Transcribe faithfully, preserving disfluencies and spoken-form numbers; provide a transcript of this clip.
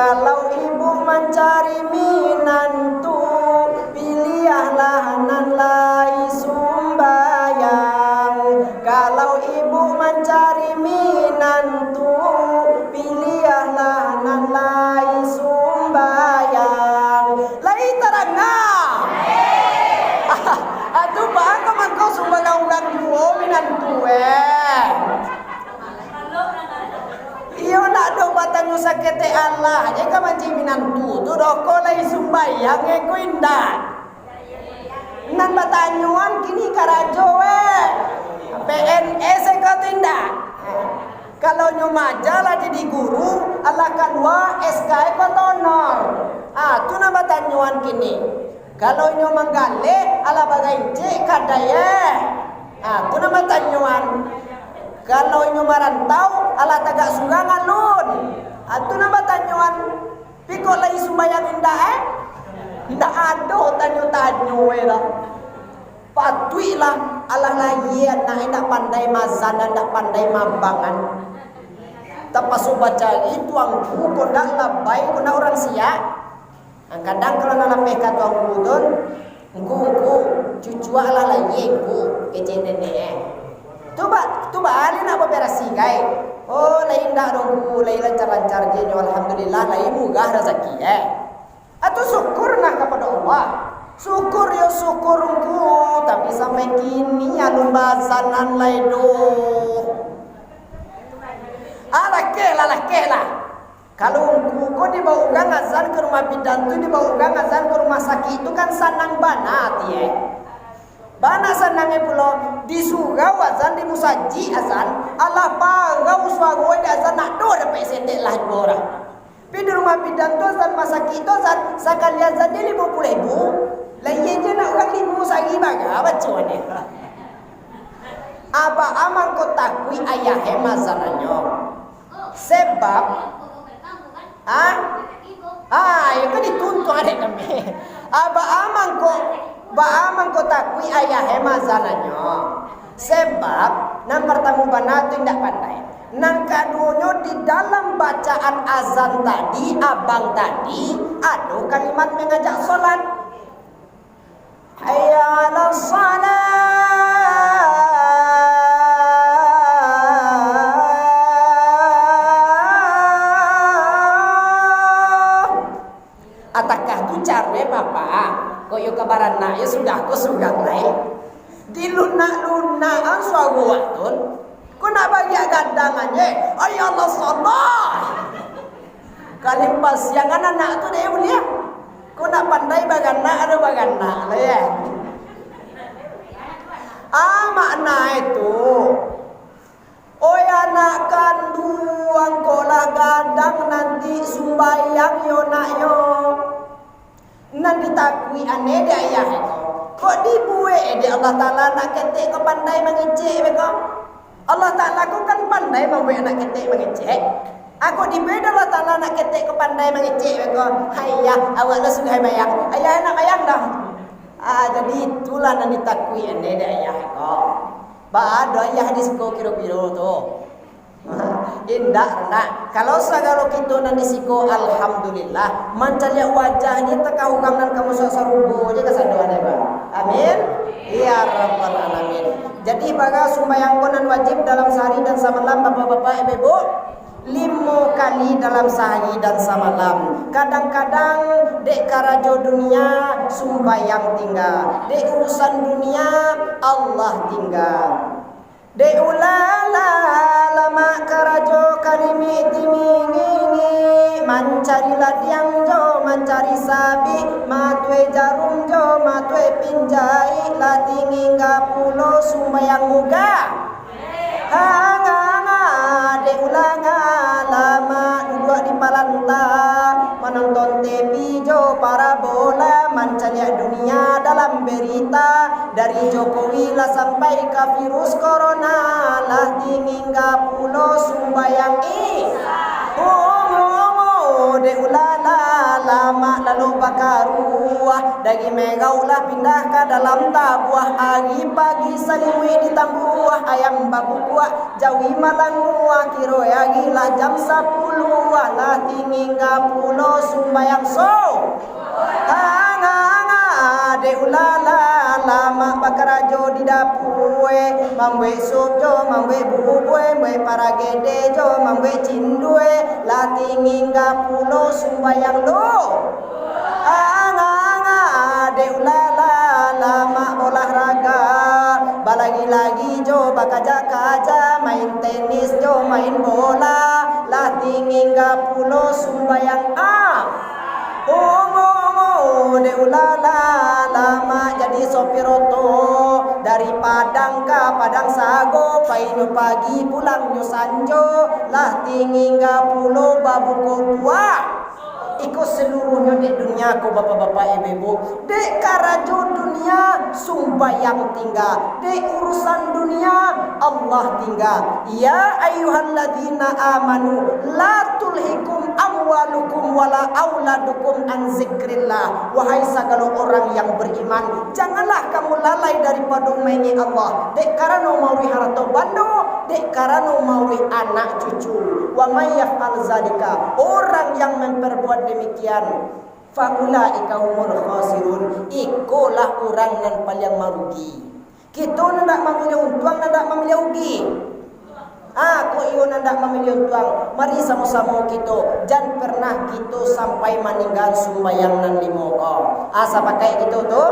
Kalau ibu mancari minantu, piliahlah nan lai sumbayang. Kalau ibu mancari minantu, piliahlah nan lai sumbayang. Lai tarang ah? Atu baa ka mangko sumbayang urang juo minantu, eh? Iyo, ndak doh batanyo saketek alah, je ka mancik minantu tu doh ko lai sumbayang, eh, ko indak. Nan batanyoan kini karajo, eh. P N S ko tu indak. Kalau nyo maja lah jadi guru, alah kalua S K ko atau honor. Ah, tu nan batanyoan kini. Kalau inyo manggaleh, alah bagaincik kadai, eh. Ah, tu nan batanyoan. Kalau inyo marantau, alah tagak surang alun. Ah, tu nan batanyoan. Pi kok lai sumbayang indak, eh? Indak ado tanyo-tanyo, eh, lah. Patuiklah, alah lahia anak indak pandai maazan, indak pandai maambangan. Tapaso bacari tuangku, kok ndak labai, kok ndak urang siak. Kadang kalau nan lapeh ka tuangku tu, "Ngku, ngku, cucuak lah lai, ngku," kecek nenek, eh. Tu ba-, tu baa lai nak babarasi, gai? Oh, lai indak doh, ngku, lai lancar-lancar je nyo, alhamdulillah, lai murah rasaki, eh. Atu syukur nah kapado Allah. Syukur yo syukur, ngku, tapi sampai kini alun baazanan lai doh. Ah, lakeh lah, lakeh lah. Kalau ngku ko dibaok urang azan ka rumah bidan tu, dibaok urang azan ka rumah sakik tu kan sanang bana ati, eh. Bana sanangnyo pulo, di surau azan, di musajik azan, alah parau suaro di azan, ndak doh dapek setek lah juo urang. Pi di rumah bidan tu azan, rumah sakik tu azan, sakali azan di limo puluah ribu, lah iyo je nak urang limo sahari bara baco ni. Abak a mangko takuik ayah e maazanannyo. Sebab, ah? Ah, iyo kan dituntun dek kami. Ah, baa mangko, baa mangko takuik ayah e maazanannyo? Sebab, nan partamo bana tu indak pandai. Nan kaduonyo, di dalam bacaan azan tadi, abang tadi, ado kalimat mangajak solat. Hayya 'alas shalah. Atakah tu caro e, Bapak? Kok iyo ka baranak, iyo sudah ko surang lai. Dilunak-lunakan suaro awak tu. Ko nak bariak gadang aje, "Hayya 'alas shalah." Kalimpasiangan anak tu dek buliah. Ko nak pandai baranak, ado baranak lah, ya. Ah, makna itu. Oi anak kanduang, kok lah gadang nanti sumbayang yo, nak yo. Nan ditakuik ane dek ayah e ko. Kok dibuek e dek Allah Taala anak ketek ko pandai mangecek beko? Allah Taala ko kan pandai mambuek anak ketek mangecek. Ako dibuek dek Allah Taala anak ketek ko pandai mangecek beko. Hai ayah, awak lah sudah mayang. Ayah nak mayang dah. Ah, jadi itulah nan ditakuik ane dek ayah e ko. Ba ado ayah di siko kiro-kiro tu. Indak, nak. Kalau sagalo kito nan di siko, alhamdulillah, mancaliak wajah je takah urang nan ka masuak sarugo je kasadonyo, Bang. Amin. Ya Rabbal Alamin. Jadi, bara sumbayang ko nan wajib dalam sahari dan samalam, Bapak-bapak, Ibu-ibu? Limo kali dalam sahari dan samalam. Kadang-kadang, dek karajo dunia, sumbayang tingga. Dek urusan dunia, Allah tingga. Dek ulala lamak karajo kalimik timingingi, mancari ladiang jo mancari sabik, matue jarum jo matue pinjaik, lah tingingga pulo sumbayang muga. Hanga-hanga dek ulala lamak duduak di palanta, manonton T V jo parabola, mancaliak dunia dalam berita. Dari Jokowi lah sampai ka virus corona, lah tingingga pulo sumbayang i. Homo-homo dek ulala, lamak lalu bakaruah. Dari Merauh lah pindah ka dalam tabuah. Ari pagi salimuik ditambuah, ayam bakukuak, jawi malanguah. Kiro ari lah jam sapuluah. Lah tinggi ka pulo sumbayang so. Anga-anga, dek ulala, lamak bakarajo di dapue, mambuek sup jo, mambuek bubue, mambuek paragede jo, mambuek cindue, lah tinggi ka pulo sumbayang lo. Anga-anga, dek ulala, lamak olahraga, balagi-lagi jo, bakaja-kaja, main tenis jo, main bola, lah tinggi ka pulo sumbayang a. Omo-omo, dek ulala, lamak jadi sopir oto, dari Padang ka Padang Sago, painyo pagi, pulangnyo sanjo, lah tinggi ka pulo babuko puasa. Iko saluruahnyo dek dunia ko, bapak-bapak, ibu-ibu. Dek karajo dunia, sumbayang tingga. Dek urusan dunia, Allah tingga. Ya ayyuhalladzina amanu, la tulhikum amwalukum wala auladukum an zikrillah. Wahai sagalo orang yang beriman, janganlah kamu lalai daripado maingek Allah, dek karano mauruih harato bando, dek karano mauruih anak cucu. Wa may yaf'al zalika, orang yang memperbuat demikian, fa ulaika humul khasirun, ikolah urang nan paliang marugi. Kito nan dak mamiliah untuang, nan dak mamiliah ugi. Ah, kok iyo nan dak mamiliah untuang, mari samo-samo kito, jan pernah kito sampai maninggaan sumbayang nan limo ko. Ah, sapakaik kito tu?